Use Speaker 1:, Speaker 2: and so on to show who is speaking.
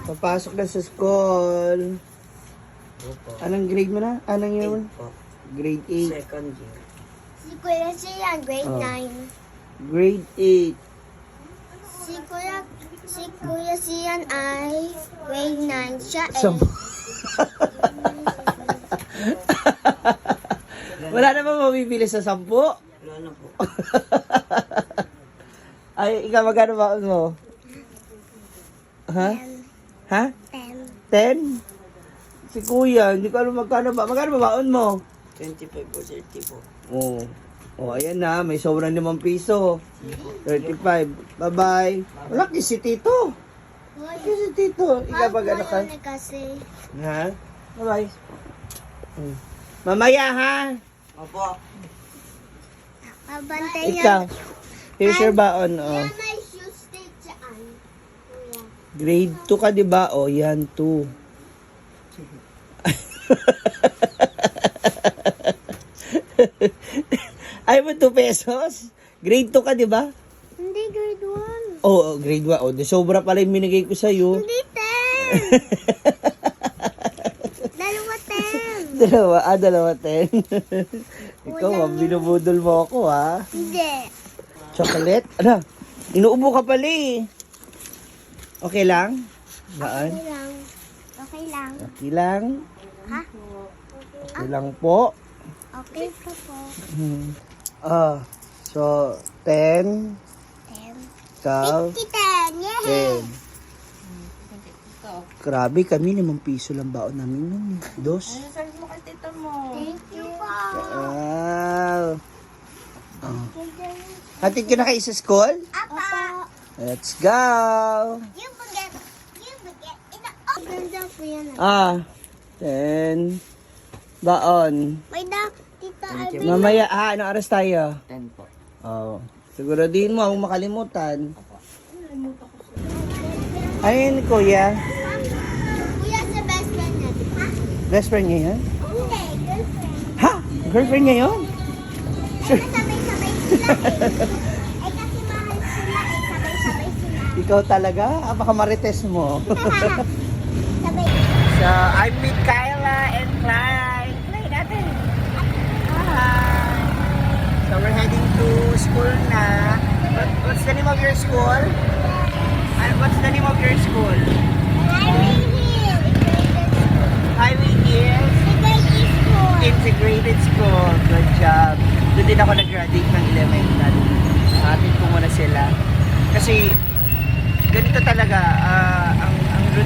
Speaker 1: Papasok na sa school.
Speaker 2: Opo.
Speaker 1: Anong grade mo na? Anong year mo?
Speaker 2: 8 po.
Speaker 1: Grade 8.
Speaker 2: Second year.
Speaker 3: Si Kuya siya, grade
Speaker 1: Oh.
Speaker 3: 9.
Speaker 1: Grade 8.
Speaker 3: Si Kuya Sian ay grade 9. Siya eh.
Speaker 1: Wala na ba mabibili sa 10?
Speaker 2: Wala na po.
Speaker 1: Ay, ikaw, magkano ba mo? Ha? Ha?
Speaker 3: 10.
Speaker 1: 10? Si kuya, hindi ko alam magkano ba. Magkano ba baon mo?
Speaker 2: 25 po, 30 po.
Speaker 1: Oo. Oh, ayan na. May sobrang 5 piso. 35. Bye-bye. Wala, kiss si Tito. Kiss si Tito. Ikaw pag ano ka?
Speaker 3: Kasi.
Speaker 1: Ha? Bye-bye. Mamaya, ha?
Speaker 2: Opo.
Speaker 3: Pabantay
Speaker 1: Ikaw. Here's your baon, oh.
Speaker 3: Yan, may shoes din dyan. Kuya.
Speaker 1: Grade 2 ka, di ba? Oh, yan, 2. Ay mo, 2 pesos? Grade 2 ka, di ba?
Speaker 3: Hindi, grade 1.
Speaker 1: Oh, grade 1. Oh, di sobra pala yung binigay ko sa'yo.
Speaker 3: Hindi, 10. Dalawa, 10.
Speaker 1: Dalawa, dalawa, 10. Ikaw, ah, binubudol mo ako, ha?
Speaker 3: Hindi.
Speaker 1: Chocolate? Ano? Inuubo ka pala, eh. Okay lang? Baan?
Speaker 3: Okay lang. Okay lang.
Speaker 1: Okay lang.
Speaker 3: Ha?
Speaker 1: Okay lang po.
Speaker 3: Okay pa po.
Speaker 1: Ah, so, 10,
Speaker 3: 10.
Speaker 1: ikaw,
Speaker 3: 50, 10. Yeah.
Speaker 1: 10. Grabe kami, 5 piso lang baon namin nun, eh. Dos.
Speaker 3: Thank you po.
Speaker 1: Wow. Oh. Hatid ka na kayo sa school?
Speaker 3: Apa.
Speaker 1: Let's go!
Speaker 3: You forget. You forget. Ito. Oh, ganda po yan.
Speaker 1: Ah, 10. Baon.
Speaker 3: May da, Tita Alvin.
Speaker 1: Mamaya, anong oras tayo?
Speaker 2: 10 po.
Speaker 1: Oh. Siguraduhin mo, huwag makalimutan. Ayun, kuya.
Speaker 3: Kuya sa best friend niya, di ba?
Speaker 1: Best friend niya yun?
Speaker 3: Hindi, girlfriend.
Speaker 1: Ha? Girlfriend niya yun?
Speaker 3: Kasi sabay-sabay sila eh. Eh kasi mahal sila eh. Sabay-sabay sila.
Speaker 1: Ikaw talaga? Baka marites mo.
Speaker 3: Sabay.
Speaker 1: So, I'm with Kyla and Clyde. Clyde, ate. Hi. So, we're heading to school na. What's the name of your school? What's the name of your school?